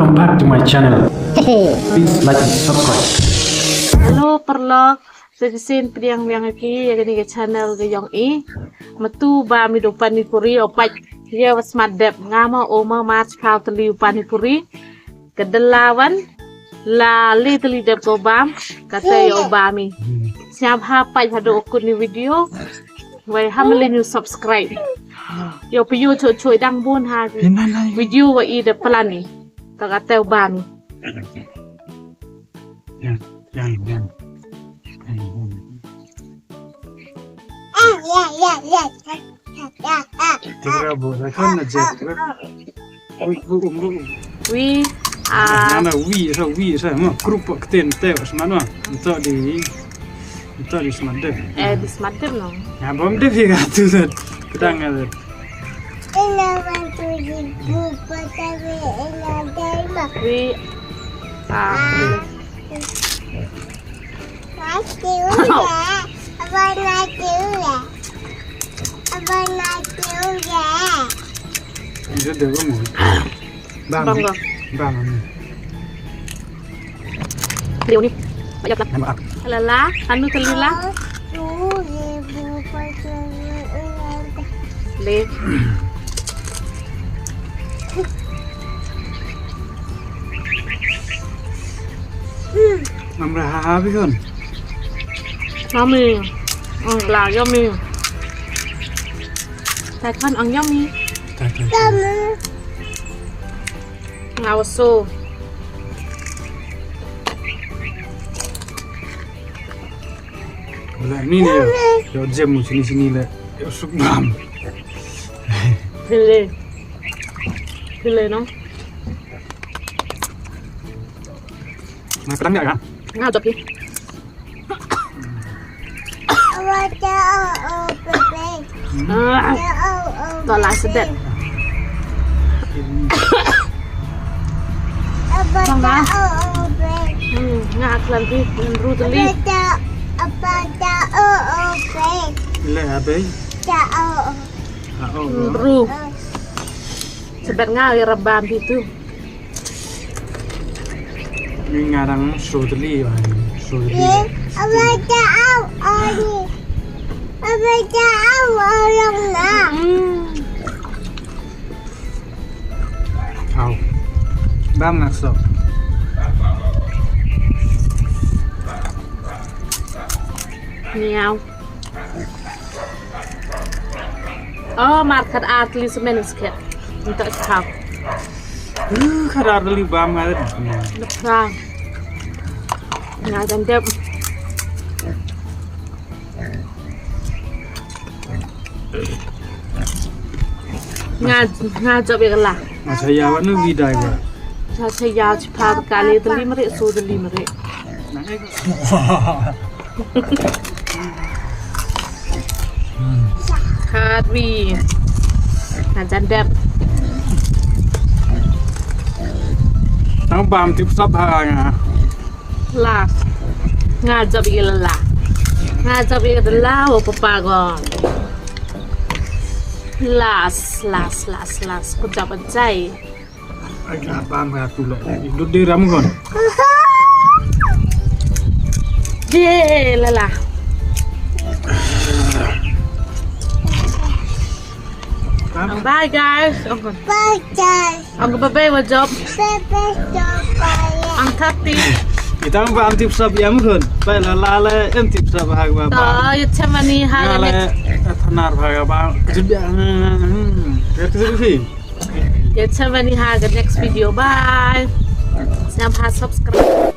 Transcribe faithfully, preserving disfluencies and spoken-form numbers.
Back to my channel. Please like and subscribe. Hello, paralok. Sa chisien pdiang biang ki ya kani ka channel ka yong i. Matu bam i da u pani puri, o pait. Ya wa smat dep, nga ma o ma mar chiphaw tylli u pani puri. Ka dela wan, la le tylli dep ko bam, kata ya u bam i. Sñiawbha pait hadooh u kut ni video. Wei ham le ñu subscribe. Yow phi yoo chooh chooh dang bun ha. Video wa i da plan i. Ta kata u bam i. Yan, yan, yan. Kira bo, la kan na je. Wi, wi, wi. Wi, ah. Na, na, wi, sa, wi, sa, ma, grupo ktien te, sma, no. Nto di, nto di smat dep. Eh, di smat dep, no. Ya, bom dep hi ka tu, sa. Pedang ada. Ina bantu di grupo te, ina dai ma. Wi, ah. Nati uya. Apa nati uya? Apa nati uya? Ini dia dulu mau. Bang. Bang, bang. Bang, bang. Dia ni. Banyak lah. Nama? Lala, anu tu lala. Oh, tu ye bu pa tu. Le. Amra ha ha bi kon. Yummy. Mm, la yummy. Tai kan ang yummy. Tai, tai, tai. Yummy. Nga wa so. Wala ni ni yo. Yo jem mu sini sini le. Yo suk bam. Pili. Pili no. Nga kadang ya kan? Nga jop ki. Apa ta o o pepe? Ah. Ta o o. To la sedet. Apa ta o o pepe? Hmm, nga klan bi, ngan ru teli. Apa ta, apa ta o o pepe? Le abe? Ta o o. Ah, o o. Ngan ru. Sebab nga ya rabam itu. Ni ngarang sodli, sodli. Ye, apa ta o o ni? Apa ta o o yang na? Hmm. Au. Bam ngak so. Miau. Oh, mar khat ar tylli semen skhet. Nta khap. Uh, khat ar tylli bam nga. Nta. Nga dan dep. Nga, nga jop ya kala. Nga saya wa nu bidai wa. Nga saya chiphaw kali tylli mare, so tylli mare. Khat wi. Nga jan dep. Tang bam tip sap ha nga. La. Nga jop i la la. Nga jop i la la, o papa ko. Las, las, las, las. Ko jop a jai. Ai, ka bam ka tu le. Dut de ram kon. Ye, la la. Bye, guys. Bye, guys. Ang bye-bye, wa jop. Bye-bye, jop, bye. Ang thati. Itang ba am tip sap ya mukun. Bye la la le, em tip sap ha ba. To, ya chemani ha le. Thanar ha ba. Ya tu si. Ya chemani ha ga next video. Bye. Sñiawbha subscribe.